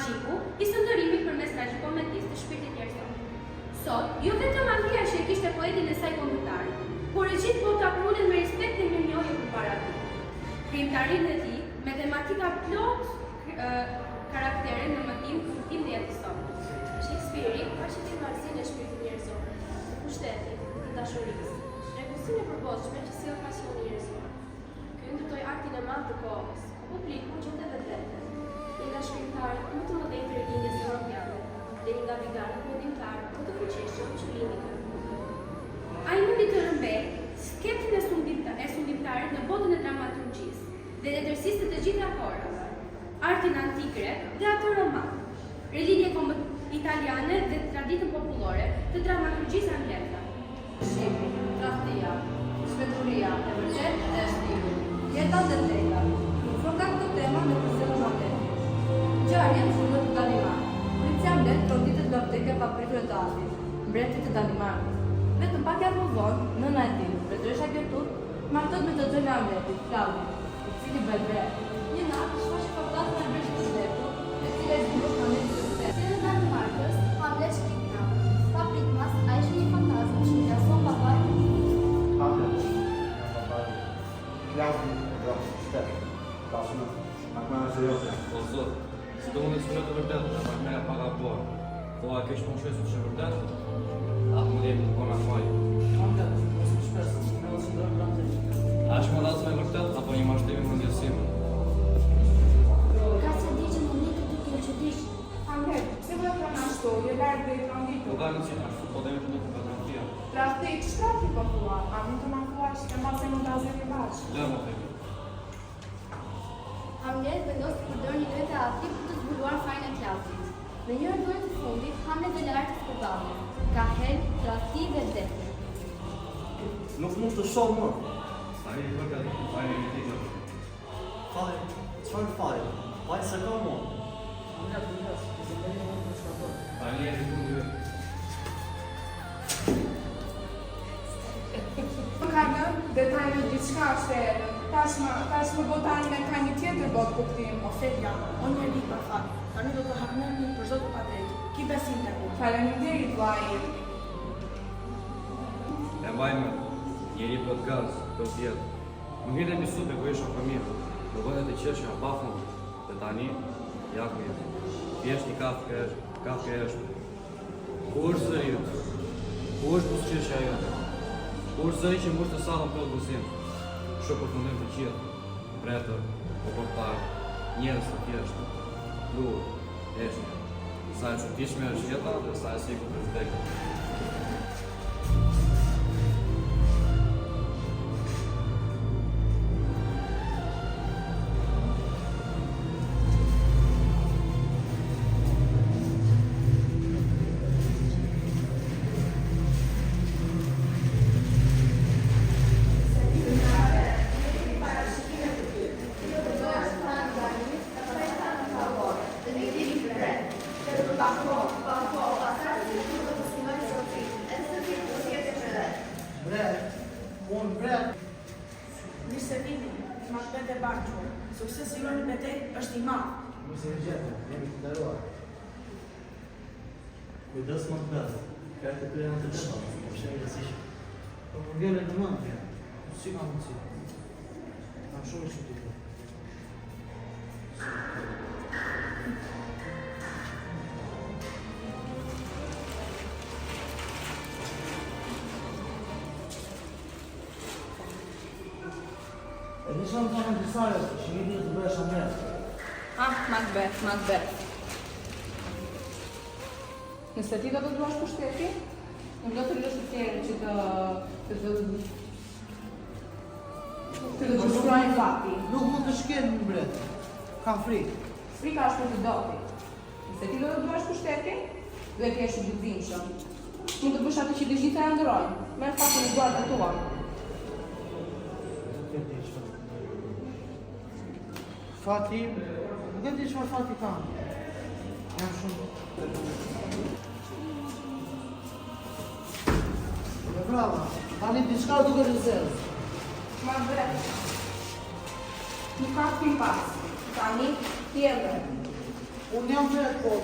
Magjiku i sundrimit përmes tragjikomedisë të shpirtit njerëzor. Sot, jo vetëm Anglia që e kishte poetin e saj kombëtar, por e gjithë bota përulet me respekt dhe mirënjohje përpara tij. Krijimtarinë e tij, me tematika plot karaktere në mëtim, kuptim dhe jetësor. Shekspiri paraqiti marrëzinë e shpirtit njerëzor, të pushtetit, të dashurisë, rregullsinë e përbotshme që sjell pasioni njerëzor. Ky ndërtoi artin e madh të kohës, ku publiku gjente vetveten. Një nga shkrimtarët më të mëdhenj të Rilindjes Europiane dhe një nga viganët mendimtarë më të fuqishëm që lindi kjo kohë. Ai mundi të rrëmbejë skepsin e sundimtarit në botën e dramaturgjisë dhe letërsisë të të gjitha kohërave, artin antik grek dhe atë romak, Rilindjen italiane dhe traditën popullore të dramaturgjisë angleze. Shqepi, tradhtia, çmenduria e vërtetë dhe e shpifur, jeta dhe vdekja, lufron nga këto tema nëpër zellën Hamletit. Ngjarjet zhvillohen në Danimarkë. Princi Hamlet tronditet nga vdekja e papritur e të atit, mbretit të Danimarkës. Vetëm pak javë më vonë, nëna e tij, mbretëresha Gertrud, martohet me xhaxhain e Hamletit, Klaudin, i cili bëhet mbret. Një natë, shfaqet fantazma e mbretit të vdekur, e cila i zbulon Hamletit të vërtetën. Skenën e Danimarkës, Hamlet shkrit natën. Papritmas, ai sheh një fantazmë që i ngjason babait të tij. Hamlet, Jam babai yt. Klaudi e vrau pushtet. Tashmë, hakmarrja është e jotja. O Zot, si do mund të zbuloj të vërtetën e hakmerrja pa gabuar? Thua kjo që po më shkruaj sot është e vërtetë? Atë më jepet po na faj. Hamlet, mos më shpresë, ne do të qëndrojmë pranë teje. A është fantazma e vërtetë apo një mashtrim i mendjes sime? Ka ca ditë që më ndihte duke u çuditshëm. Hamlet, pse po e thon ashtu, je larg dhe i tronditur. Nuk ka rëndësi ashtu, po themi që ndodhi nga tradhtia. Tradhti, ç'tradhti po thua? A mund të ma thuash, e mbase mund ta zgjidhim bashkë? Lëmë, Ofeli. Hamlet vendos të përdorë një lojë teatri për të zbuluar fajin e Klaudit. Në një rrugë të fundit, Hamlet dhe Laertes përballen. Ka helm, tradhti dhe vdekje. Nuk mund të shoh më. Faji i vërtetë, faji i tij është. Faj, çfarë faji? Faj s'e kam unë. Hamlet, kujdes, zemërimi mund të shkatërrojë. Tani erdhi fundi yt. Më ka lënë dhe tani gjithçka është e errët. Tashmë, tashmë bota ime ka një tjetër botëkuptim. Ofelia, o njeri i pafat, tani do të hakmerremi për çdo të padrejtë. Ki besim tek unë. Faleminderit, vëllai im. E mbaj mend, njeri plot gaz, plot jetë. Më ngrinte mbi supe kur isha fëmijë, më bënte të qeshja pafund. Dhe tani, ja ku je. Thjesht një kafkë e kafkë e heshtur. Ku është zëri yt? Ku është buzëqeshja jote? Ku është zëri që mbushte sallën plot gëzim? Kështu përfundojmë të gjithë, mbretër, oborrtarë, njerëz të thjeshtë. Pluhur, heshtje. Sa e çuditshme është jeta dhe sa e sigurt është vdekja. Mbret, unë mbret. Mirë se vini, Macbeth e Banquo. Suksesi juaj në betejë është i madh. Mirë se ju gjetëm, jemi të nderuar. Kujdes Macbeth, krahët e tua janë të lehta, po fshehin rreziqe. Po më ngelet në mendje, si ka mundësi? Jam shumë i çuditur. E di çfarë më thanë amvisaret, që një ditë do të bëhesha mbret. Ah, Macbeth, Macbeth. Nëse ti do të duash pushtetin, nuk do të lësh të tjerët që të të të të të përshkruajnë fatin. Nuk mund të shkel mbi mbret. Kam frikë. Frika është për të dobëtit. Nëse ti do të duash pushtetin, duhet të jesh i guximshëm. Mund të bësh atë që të gjithë e ëndërrojnë. Merr fatin në duart e tua. Nuk e di çfarë. Fati, nuk e di çfarë fati kam. Jam shumë E brava, tani diçka duket e zezë. Macbeth. Nuk ka kthim pas. Tani, ti je mbret. Unë jam mbret, po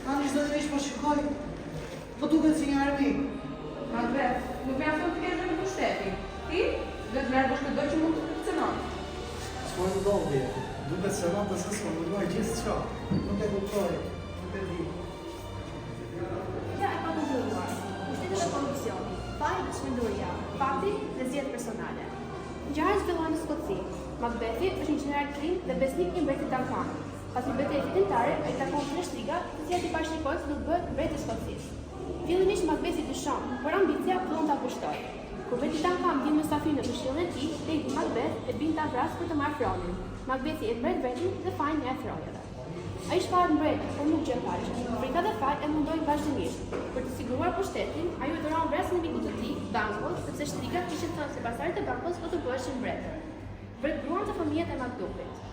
tani çdo njeri që po shikoj, më duket si një armik. Macbeth, nuk mjafton të kesh vetëm pushtetin. Ti duhet të largosh këdo që mund të të kërcënojë. Çfarë ndodhi? Duket se natës së ka mbuluar gjithçka. Nuk e kuptoj, nuk e di. Puna e pakontrolluar, pushteti dhe korrupsioni, faji dhe çmenduria, fati dhe zgjedhjet personale. Ngjarjet zhvillohen në Skoci. Macbethi është një gjeneral trim dhe besnik i mbretit Duncan. Pas një beteje fitimtare, ai takon tre shtriga, të cilat i parashikojnë se do të bëhet mbret i Skocisë. Fillimisht Macbethi dyshon, por ambicia fillon ta pushtojë. Kur mbreti Duncan vjen mysafir në këshillin e tij, Lady Macbeth e bind ta vrasë për të marrë fronin. Macbethi e vret veten dhe fajin ia hedh rojeve. Ai shpallet mbret, por nuk gjen paqe. Frika dhe faji e mundojnë vazhdimisht. Për të siguruar pushtetin, ai urdhëron vrasjen e mikut të tij, Banquos, sepse shtrigat kishin thënë se pasardhësit e Banquos do të bëheshin mbretër. Vret gruan dhe fëmijët e Macduffit.